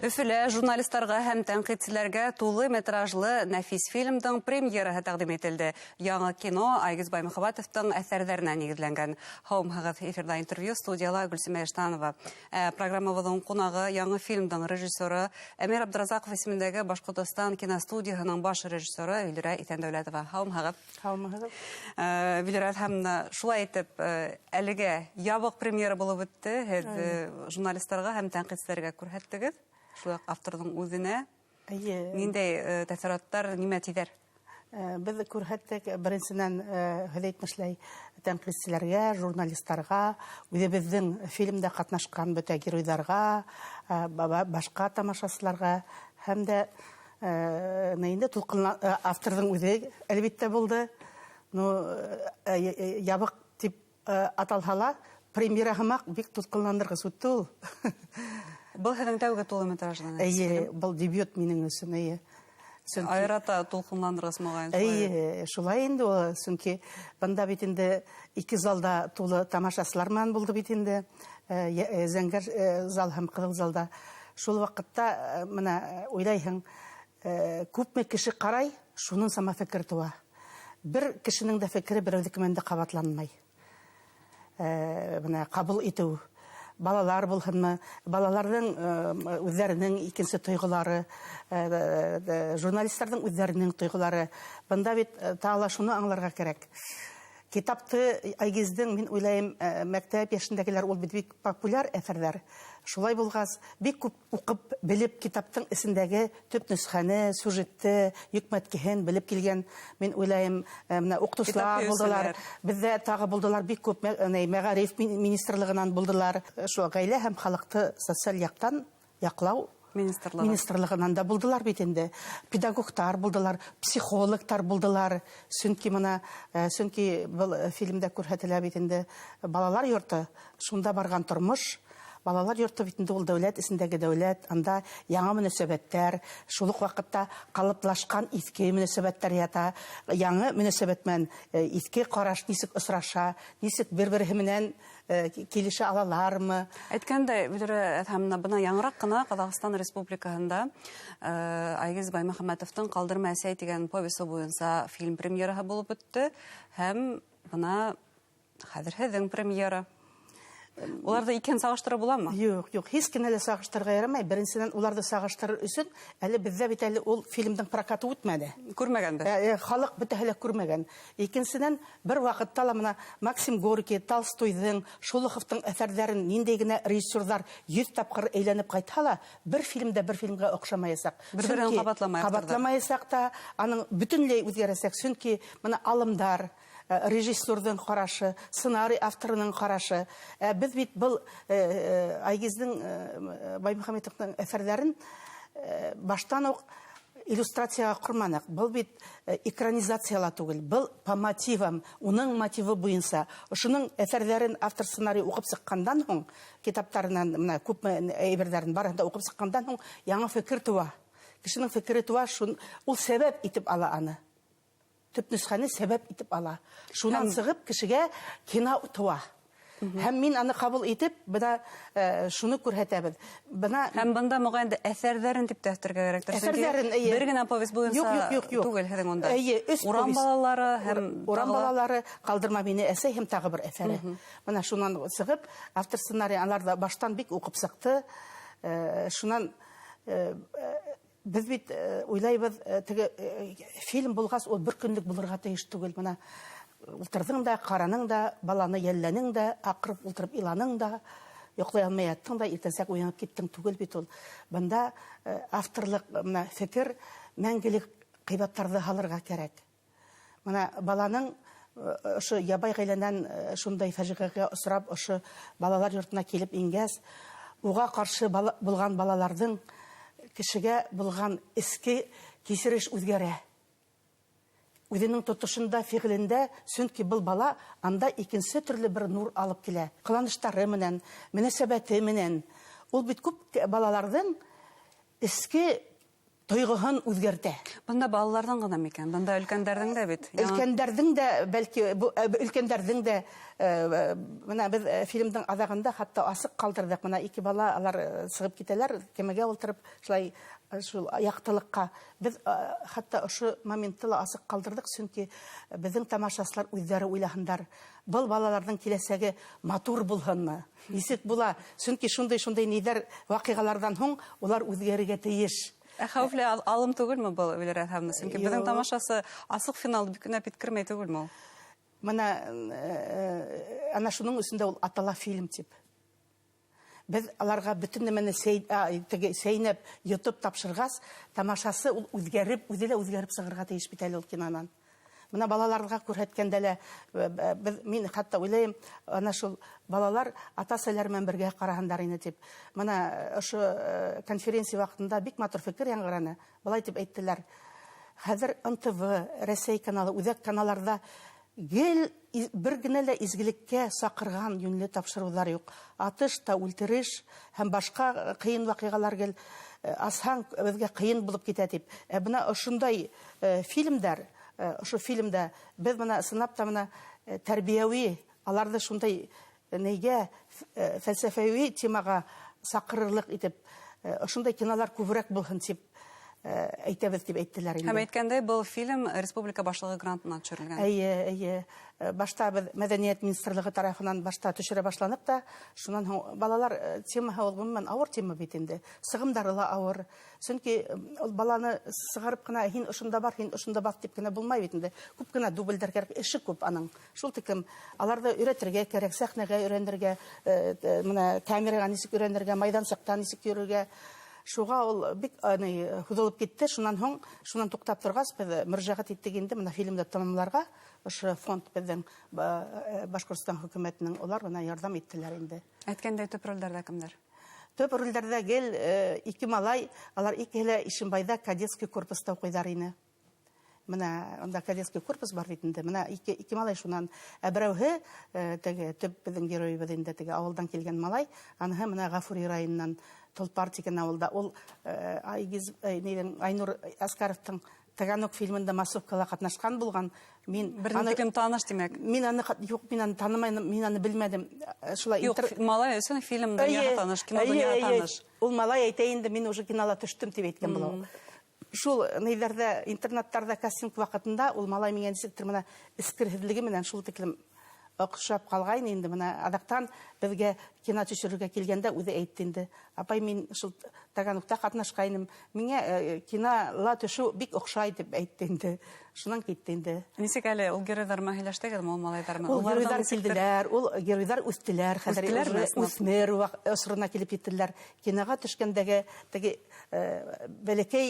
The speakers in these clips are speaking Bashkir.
Өфөлә журналистарға һәм тәнҡитселәргә тулы метражлы нәфис фильмдың премьераһы тәҡдим ителде. Яңы кино Айгиз Баймөхәмәтовтың әҫәрҙәренә нигеҙләнгән. Һаумыһығыҙ, эфирҙа интервью, студияла Гөлсимә Иштанова. Программабыҙҙың ҡунағы яңы фильмдың режиссеры Әмир Абдразаҡов исемендәге Башҡортостан киностудияһының баш режиссеры Вилүрә Иҫәндәүләтова. Һаумыһығыҙ. Һаумыһығыҙ. Вилүрә Әҙһәмовна, шулай итеп, әлегә ябыҡ премьера булып үтте. Һеҙ журналистарға һәм тәнҡитселәргә күрһәттегеҙ. Шулай уҡ авторҙың үҙенә. Эйе. Ниндәй тәьҫораттар, нимә тиҙәр? Беҙ күрһәттек, беренсенән, һеҙ әйтмешләй, тәнҡитселәргә, журналистарға, үҙебеҙҙең фильмда ҡатнашҡан бөтә геройҙарға, башҡа тамашасыларға һәм дә инде тулҡынла авторҙың үҙе әлбиттә булды. Ну, ябыҡ тип аталһа ла, премьера һымаҡ бик тулҡынландырғыс үтте ул. Был һеҙҙең тәүге тулы метражлы? Эйе, был дебют минең өсөн, эйе. Айырата тулҡынландырғыс, моғайын. Эйе, шулай инде ул, сөнки бында бит инде ике залда тулы тамашасылар менән булды бит инде, зәңгәр зал һәм ҡыҙыл залда. Шул ваҡытта бына уйлайһың, күпме кеше ҡарай, шуның сама фекер тыуа. Бер кешенең дә фекере берәүҙеке менән дә ҡабатланмай. Бына ҡабул итеү, балалар булһынмы, балаларҙың үҙҙәренең икенсе тойғолары, журналистарҙың үҙҙәренең тойғолары. Бында бит тағы ла шуны аңларға кәрәк. Китапты Айгиздең, мин уйлайым, мәктәп йәшендәгеләр ул бит бик популяр әҫәрҙәр. Шулай булғас, бик күп уҡып, белеп китаптың эсендәге төп нөсхәне, сюжетты, йөкмәткеһен белеп килгән, мин уйлайым, менә уҡытыусылар булдылар. Беҙҙә тағы булдылар бик күп, мәғариф министрлығынан булдылар. Шул ғаилә һәм халыҡты социаль яҡтан яҡлау министрлығынан да булдылар бит инде. Педагогтар булдылар, психологтар булдылар. Сөнки мына, сөнки был фильмдә күрһәтелә бит инде балалар йорто, шунда барған тормош. Балалар йорто бит инде ул дәүләт эсендәге дәүләт, анда яңы мөнәсәбәттәр, шул уҡ ваҡытта ҡалыплашҡан иҫке мөнәсәбәттәр ята. Яңы мөнәсәбәт менән иҫке ҡараш нисек осраша, нисек бер-береһе менән килешә алалармы? Әйткәндәй, Вилүрә Әҙһәмовна, бына яңыраҡ ҡына Ҡаҙағстан Республикаһында Айгиз Баймөхәмәтовтың Ҡалдырма әсәй тигән повесы буйынса фильм премьераһы булып үтте, һәм бына хәҙер һеҙҙең премьера. Уларҙы икән сағыштырып буламы? Юҡ, юҡ, һис кенә лә сағыштырырға ярамай. Беренсенән, уларҙы сағыштырыр өсөн әле беҙҙә бит әле ул фильмдың прокаты үтмәне. Күрмәгәнбеҙ. Халыҡ бөтәһе лә күрмәгән. Икенсенән, бер ваҡытта ла бына Максим Горький, Толстойҙың, Шолоховтың әҫәрҙәрен ниндәй генә режиссерҙар 100 тапҡыр әйләнеп ҡайтһа ла, бер фильм дә бер фильмгә оҡшамаясаҡ. Бер-береһен Сөнки ҡабатламаясаҡ. Ҡабатламаясаҡ та, аның бөтөнләй үҙгәрәсәк. Сөнки бына алымдар, режиссерҙың ҡарашы, сценарий авторының ҡарашы. Беҙ бит был Айгиздең, Баймөхәмәтовтың әҫәрҙәрен баштан уҡ иллюстрацияға ҡорманыҡ. Был бит экранизацияла түгел, был по мотивам, уның мотивы буйынса. Ошоноң әҫәрҙәрен автор сценарий уҡып сыҡҡандан һуң, китаптарынан бына күпме әйберҙәрен барыһын да уҡып сыҡҡандан һуң яңы фекер тыуа. Кешенең фекере тыуа, ул сәбәп итеп ала аны. Төп нөсхәне сәбәп итеп ала. Шунан сығып кешегә кино тыуа. Һәм мин аны ҡабул итеп, бына шуны күрһәтәбеҙ. Бына Һәм бында моғайын да әҫәрҙәрен тип тә өҫтәргә кәрәктер. Сөнки Әҫәрҙәрен, эйе. бер генә повесть буйынса Юҡ, юҡ, юҡ, юҡ. түгел һеҙҙең унда. Эйе, өс Урам повесть. балалары һәм Урам тағы ла балалары, Ҡалдырма мине әсәй һәм тағы бер әҫәре. Бына шунан сығып, автор сценарий алар да баштан бик уҡып сыҡты. Шунан беҙ бит уйлайбыҙ, теге фильм булғас, ул бер көнлөк булырға тейеш түгел. Бына ултырҙың да, ҡараның да, баланы йәлләнең дә, аҡырып ултырып иланың да, йоҡлай алмай яттың да, иртәнсәк уянып киттең түгел бит ул. Бында авторлыҡ бына фекер мәңгелек ҡыйбаттарҙы һалырға кәрәк. Бына баланың ошо ябай ғаиләнән шундай фажиғәгә осрап, ошо балалар йортона килеп ингәс, уға ҡаршы булған балаларҙың кешегә булған эске кисереш үҙгәрә. Үҙенең тотошонда, фиғелендә, сөнки был бала анда икенсе төрлө бер нур алып килә. Ҡыланыштары менән, мөнәсәбәте менән. Ул бит күп балаларҙың эске Тойғоһон үҙгәртә. Бында балаларҙың ғына микән? Бында өлкәндәрҙең дә бит. Өлкәндәрҙең дә, бәлки, өлкәндәрҙең дә, бына беҙ фильмдың аҙағында хатта асыҡ ҡалдырҙыҡ. Бына ике бала, алар сығып китәләр, кәмәгә ултырып, шулай шул яҡтылыҡҡа. Беҙ хатта ошо моментты ла асыҡ ҡалдырҙыҡ, сөнки беҙҙең тамашасылар үҙҙәре уйлаһындар. Был балаларҙың киләсәге матур булһынмы? Нисек була? Сөнки шундай-шундай ниҙәр ваҡиғаларҙан һуң улар үҙгәрергә тейеш. Ә хәүефле алым түгелме был, Вилера Әҙһәмовна? Сөнки беҙҙең тамашасы асыҡ финалды бик кенә еткермәй түгелме ул? Бына ана шуның өсөн дә ул атала фильм тип. Беҙ аларға бөтөн нәмәне сәйнәп, йотоп тапшырғас, тамашасы ул үҙгәреп, үҙе лә үҙгәреп сығырға тейеш бит әле ул кинонан. Бына балаларға күрһәткәндә лә, беҙ, мин хатта уйлайым, ана шул балалар ата-әсәләр менән бергә ҡараһындар ине тип. Бына ошо конференция ваҡытында бик матур фекер яңғыраны. Былай тип әйттеләр: хәҙер НТВ, Рәсәй каналы, үҙәк каналарҙа гел бер генә лә изгелеккә саҡырған йүнле тапшырыуҙар юҡ. Атыш та, үлтереш һәм башҡа ҡыйын ваҡиғалар гел асһаң беҙгә ҡыйын булып китә тип. Ә бына ошондай фильмдар, ошо фильмда беҙ бына ысынлап та бына тәрбиәүи, аларҙы шундай нейгә, фәлсәфәүи темаға саҡырырлыҡ итеп, ошондай кинолар күберәк булһын тип әйтәбеҙ тип әйттеләр инде. Һәм әйткәндәй, был фильм республика башлығы грантына төшөрөлгән. Эйе, эйе. Башта беҙ Мәҙәниәт министрлығы тарафынан башта төшөрә башланыҡ та, шунан һуң балалар темаһы ул ғөмүмән ауыр тема бит инде. Сығымдары ла ауыр. Сөнки ул баланы сығарып ҡына һин ошонда бар, һин ошонда баҫ тип кенә булмай бит инде. Күп кенә дублдәр кәрәк, эше күп аның. Шул тиклем аларҙы өйрәтергә кәрәк, сәхнәгә өйрәнергә, бына камераға нисек өйрәнергә, майҙансыҡта нисек йөрөргә. Шуға ул бик, ни, һуҙылып китте. Шунан һуң, шунан туҡтап торғас, беҙ мөрәжәғәт иттек инде бына фильмды тамамларға. Ошо фонд беҙҙең, Башҡортостан хөкүмәтенең, улар бына ярҙам иттеләр инде. Әйткәндәй, төп ролдәрҙә кемдәр? Төп ролдәрҙә гел ике малай, алар икеһе лә Ишембайҙа кадетский корпуста уҡыйҙар ине. Бына унда кадетский корпус бар бит инде. Бына ике малай шунан. Ә берәүһе, теге төп беҙҙең геройыбыҙ инде, теге ауылдан килгән малай, аныһы бына Ғафури районынан Толпар тигән ауылда. Ул, Айгиз, нейҙең, Айнур Аскаровтың Таганок фильмында массовкала ҡатнашҡан булған. Мин Бер аны тиклем таныш, тимәк. Мин аны юҡ, мин аны танымайым, мин аны белмәдем. Шулай Юҡ, малай өсөн фильм донъяға Эйе, таныш, кино эйе, донъяға эйе. таныш. Ул малай әйтә инде, мин уже кинола төштөм тип әйткән була. Шул нейҙәрҙә, интернаттарҙа кастинг ваҡытында ул малай миңә нисектер бына эскерһеҙлеге менән шул тиклем оҡшап ҡалғайны инде. Бына аҙаҡтан беҙгә кино төшөрөргә килгәндә үҙе әйтте инде: апай, мин шул Таганокта ҡатнашҡайным, миңә кинола төшөү бик оҡшай тип әйтте инде. Шунан китте инде. Нисек әле ул геройҙар менән һөйләштегеҙме, ул малайҙар менән? Ул Уларҙан геройҙар нисектер килделәр, ул геройҙар үҫтеләр, хәҙер Үҫтеләрме, уже ысынлап? үҫмер осорона килеп еттеләр. Киноға төшкәндәге теге бәләкәй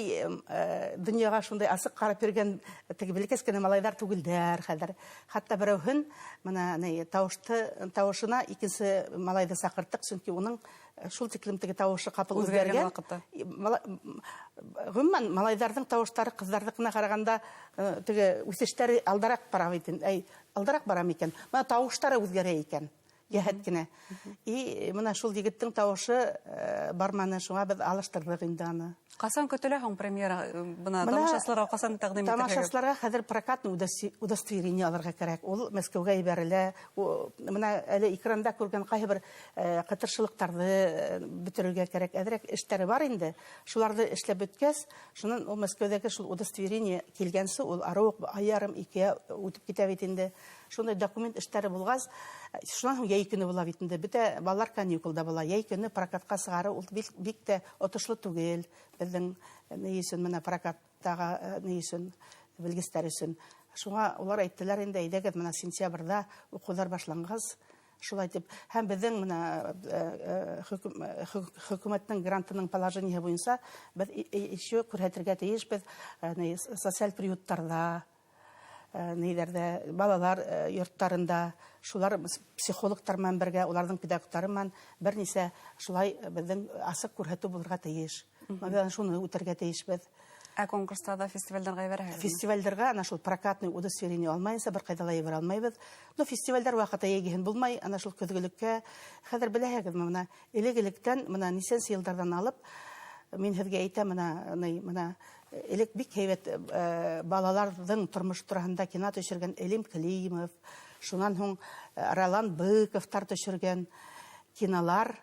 донъяға шундай асыҡ ҡарап йөрөгән теге бәләкәс кенә малайҙар түгелдәр хәҙер. Хатта берәүһен бына ни, тауышына икенсе малайҙы саҡырттыҡ, сөнки уның шул тиклем теге тауышы ҡапыл Үҙгәргән үҙгәргән. ваҡытта. Ғөмүмән, малайҙарҙың тауыштары ҡыҙҙарҙыҡына ҡарағанда теге үҫештәре алдараҡ бара бит инде. Әй, алдараҡ бара микән? Бына тауыштары үҙгәрә икән, йәһәт кенә. И бына шул егеттең тауышы барманы, шуңа беҙ алыштырҙыҡ инде аны. Ҡасан көтөлә һуң премьера? Бына Бына тамашасыларға ҡасан тәҡдим итергә? Тамашасыларға хәҙер прокатный удостоверение алырға кәрәк. Ул Мәскәүгә ебәрелә. Бына әле экранда күргән ҡайһы бер ҡытыршылыҡтарҙы бөтөрөргә кәрәк. Әҙерәк эштәре бар инде. Шуларҙы эшләп бөткәс, шунан ул Мәскәүҙәге шул удостоверение килгәнсе, ул арыу уҡ ай ярым, ике үтеп китә бит инде. Шундай документ эштәре булғас, шунан һуң йәй көнө була бит инде. Бөтә балалар каникулда була. Йәй көнө прокатҡа сығарыу ул бик тә отошло түгел. Беҙҙең ни өсөн бына прокаттағы ни өсөн белгестәр өсөн. Шуңа улар әйттеләр инде, әйҙәгеҙ бына сентябрҙә уҡыуҙар башланғас, шулай тип. Һәм беҙҙең бына хөкүмәттең грантының положениеһы буйынса беҙ еще күрһәтергә тейешбеҙ ни, социаль приюттарҙа, нейҙәрҙә, балалар йорттарында, шулар психологтар менән бергә, уларҙың педагогтары менән бер нисә шулай беҙҙең асыҡ күрһәтеү булырға тейеш. Беҙ шуны үтергә тейешбеҙ. Ә конкурстарҙа фестивалдәргә ебәрәһегеҙме? Фестивалдәргә ана шул прокатный удостоверение алмайынса бер ҡайҙа ла ебәрә алмайбыҙ. Но фестивалдәр ваҡыты йәйгеһен булмай, ана шул көҙгөлөккә. Хәҙер беләһегеҙме, бына элек-электән, бына нисәнсе йылдарҙан алып, Мин һеҙгә әйтәм, бына элек бик һәйбәт балаларҙың тормош тураһында кино төшөргән Элим Климов, шунан һуң Ролан Быковтар төшөргән кинолар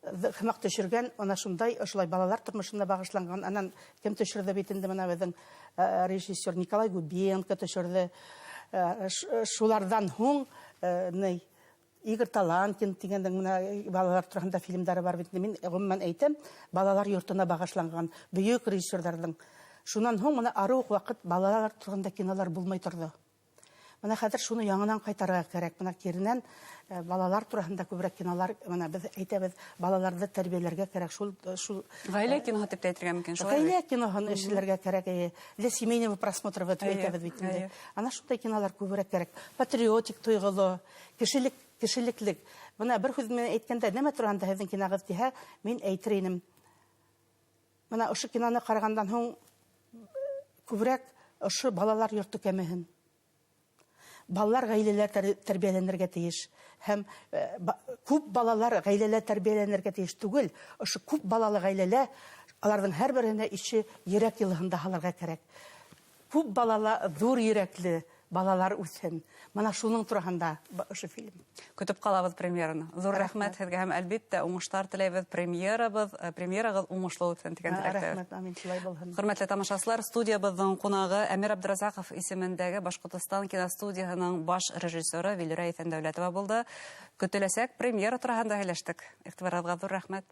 һымаҡ төшөргән, ана шундай ошолай балалар тормошона бағышланған. Анан кем төшөрҙө бит инде, бына беҙҙең режиссер Николай Губенко төшөрҙө. Шуларҙан һуң Игорь Таланкин тигәндең бына балалар тураһында фильмдары бар бит. Мин ғөмүмән әйтәм, балалар йортона бағышланған бөйөк режиссерҙарҙың. Шунан һуң бына ары уҡ ваҡыт балалар тураһында кинолар булмай торҙо. Бына хәҙер шуны яңынан ҡайтарырға кәрәк. Бына киренән балалар тураһында күберәк кинолар, бына беҙ әйтәбеҙ, балаларҙы тәрбиәләргә кәрәк. Шул ғаилә киноһы тип тә әйтергә мөмкин, шулай. Ғаилә киноһын эшләргә кәрәк, эйе. Для семейного просмотра тип әйтәбеҙ бит инде. Ана шундай кинолар күберәк кәрәк. Патриотик тойғоло, кешелеклек. Бына бер һүҙ менән әйткәндә, нәмә тураһында һеҙҙең киноғыҙ тиһә, мин әйтер инем. Бына ошо киноны ҡарағандан һуң күберәк ошо балалар йорто кәмеһен. Балалар ғаиләләр тәрбиәләнергә тейеш. Һәм күп балалар ғаиләләр тәрбиәләнергә тейеш түгел. Ошо күп балалы ғаиләлә аларҙың һәр береһенә ише йөрәк йылыһында һалырға кәрәк. Күп балалы, ҙур йөрәкле балалар үҫһен. Бына шуның тураһында ошо фильм. Көтөп ҡалабыҙ премьераны. Ҙур рәхмәт һеҙгә һәм әлбиттә уңыштар теләйбеҙ. Премьерағыҙ уңышлы үтһен тигән теләктә. Рәхмәт, амин, шулай булһын. Хөрмәтле тамашасылар, студиябыҙҙың ҡунағы Әмир Абдразаҡов исемендәге Башҡортостан киностудияһының баш режиссеры Вилүрә Иҫәндәүләтова булды. Көтөләсәк премьера тураһында һөйләштек. Иғтибарығыҙға ҙур рәхмәт.